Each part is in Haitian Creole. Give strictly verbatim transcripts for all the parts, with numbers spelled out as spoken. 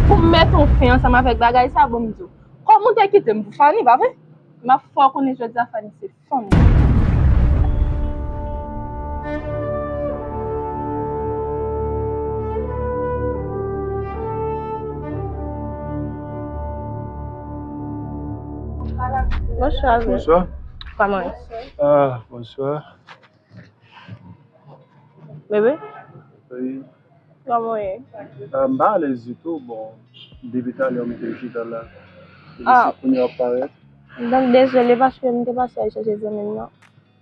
Pou m mete yon fen ansanm avèk bagay sa, bon, m di w. Kòm ou te kite m pou Fanny, pa vre? M ap fè w konnen jodi a Fanny se fanm mwen. Bonswa, Vil. Bonswa. Kòman w ye? Ah, bonswa. Bebe? Wi. Kòman w ye? Ah, m pa alèz ditou. Bon, depi talè w mete m chita la. Epi se kounye a w ap parèt. Donk, dezole paske m te pase al chèche zanmi m nan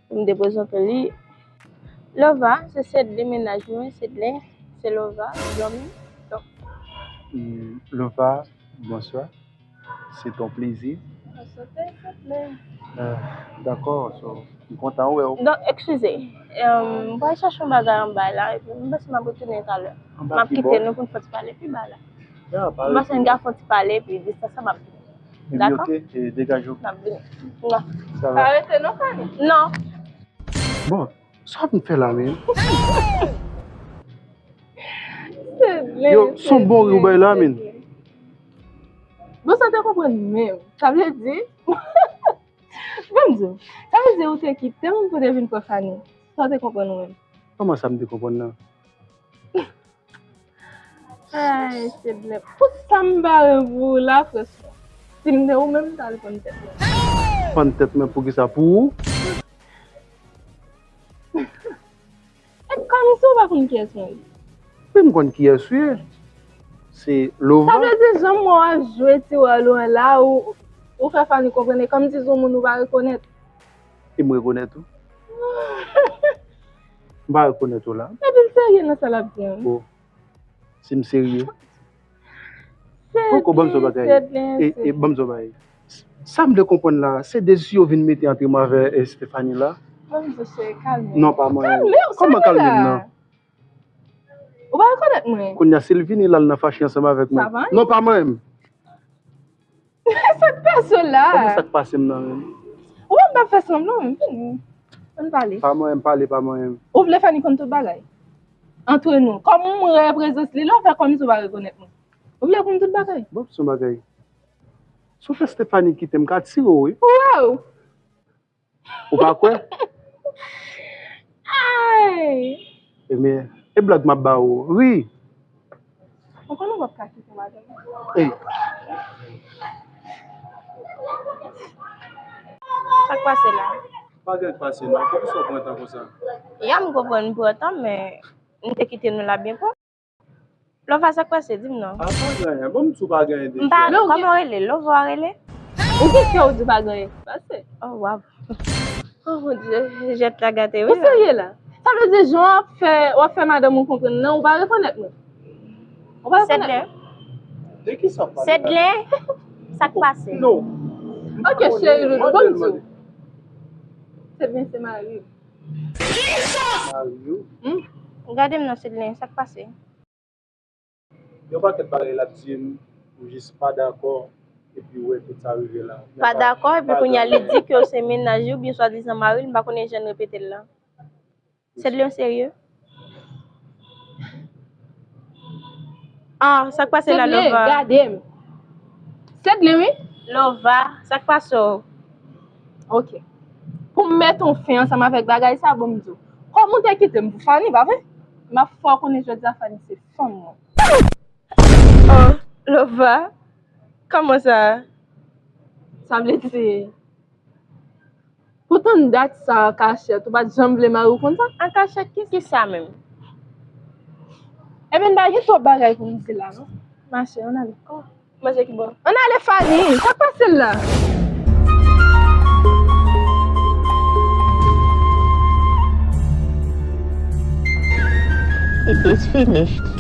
pou m te prezante li. Lova, se Sedlen mennaj mwen, Sedlen, se Lova, zanmi m. Donk. Hmm, Lova, bonswa. Se ton plezi. Anchante, Sedlen. Ah, dakò, so, m kontan wè w. Donk, eskize. Em, m pral chache yon bagay anba la, epi m panse m ap retounen talè. M ap kite nou pou n fè ti pale pi ba la. M panse n ka fè ti pale, epi distans sa m ap vini. Dakò? Epi, ok, e, degaje w. M ap vini. Non. Sa va. Pa rete non, Fanny. Non. Bon, sa w ap fè la menm? Yo, se yon bon ri w bay la menm. Bon, sa te konprann menm. Sa vle di, ban m di w, sa vle di ou te kite m pou te vin pran Fanny. Sa w te konprann ou menm? Kòman sa m te konprann nan? Ay, Sedlen. Pou sa m bare pou ou la, frè. Si m te ou menm, m t al pann tèt mwen. Pann tèt mwen pou ki sa? Pou ou? E kòmsi w pa konn kiyès mwen ye? Wi, m konn kiyès ou ye. Se Lova. Sa vle di jan m wè w ap jwe ti wòl ou an la, ou, ou fè Fanny konprann, e kòmsi se yon moun ou pa rekonèt. E m rekonèt ou? M pa rekonèt ou la. Epi l serye nan sa l ap di an. Bon. Si m serye. Poko, ban m di w bagay. E, e, ban m di w bagay. Sa m vle konprann la, se dezi yo vin mete antre mwen avè, e, Stephanie la. Ban m di w, cheri, kalme w. Non, pa mwen. Kalme w, kòman kalme m nan? Ou pa rekonèt mwen? Kounye a, si l vini la, l nan fache ansanm avèk mwen. Sa va? Non, pa mwen menm. Sa k pase w la? Kòman sa k pase m nan menm? Ou wè m p ap fè sanblan, m vini. Ann pale. Pa mwen, m pale, pa mwen. Ou vle Fanny konn tout bagay? Antre nou. Kòm m wè prezans li la, ou fè kòmsi ou pa rekonèt mwen. Ou vle konn tout bagay? Bon, se yon bagay. Si w fè Stephanie kite m, m ka tire w, wi. Waw! Ou pa kwè? Ay! Ebyen, e blag m ap ba ou, ri. Ou konnen w p ap ka kite madanm ou. Ey. Sa k pase la? Pa gen k pase non. Poukisa w pran tan konsa? Ya, m konprann m pran tan, men m te kite nou la byen pwòp. Lova, sa k pase? Di m non. A, pa gen anyen. Bon, m di w pa gen anyen deja. M pa, kòman w rele? Lova w rele? Ou gen kè w di pa gen anyen ki pase. Oh, waw. Oh, mon Dieu, jèt la gate, wi. Ou serye la? Sa vle di jan w ap fè, w ap fè madanm ou konprann nan, ou pa rekonèt mwen. Ou pa rekonèt mwen. Sedlen. De ki sa w pale la? Sedlen, sa k pase? Non. Ok, cheri doudou, ban m di w. Sedlen se mari m. Mari w? Hmm? Gade m non, Sedlen, sa k pase? Yon pakèt bagay l ap di m, m jis pa dakò, epi w wè tout sa rive la. Pa dakò, epi kounye a li di ke w se mennaj li oubyen swadizan mari l, m pa konnen jan l repete l la. Sedlen, w serye? Ah, sa k pase la, Lova? Sedlen, gade m. Sedlen, wi. Lova, sa k pase w? Ok. Pou m mete yon fen ansanm avèk bagay sa, bon, m di w. Kòm ou te kite m pou Fanny, pa vre? M ap fè w konnen jodi a Fanny se fanm mwen. Oh, Lova, kòman sa? Sa vle di, pou tann dat sa an kachèt, ou pa t janm vle mari w konn sa? An kachèt ki, ki sa menm? Ebyen, n pa gen twòp bagay pou n di la, non? Mache, ann ale. Oh. Manje ki bò? Ann ale, Fanny! Sa k pase l la? It is finished.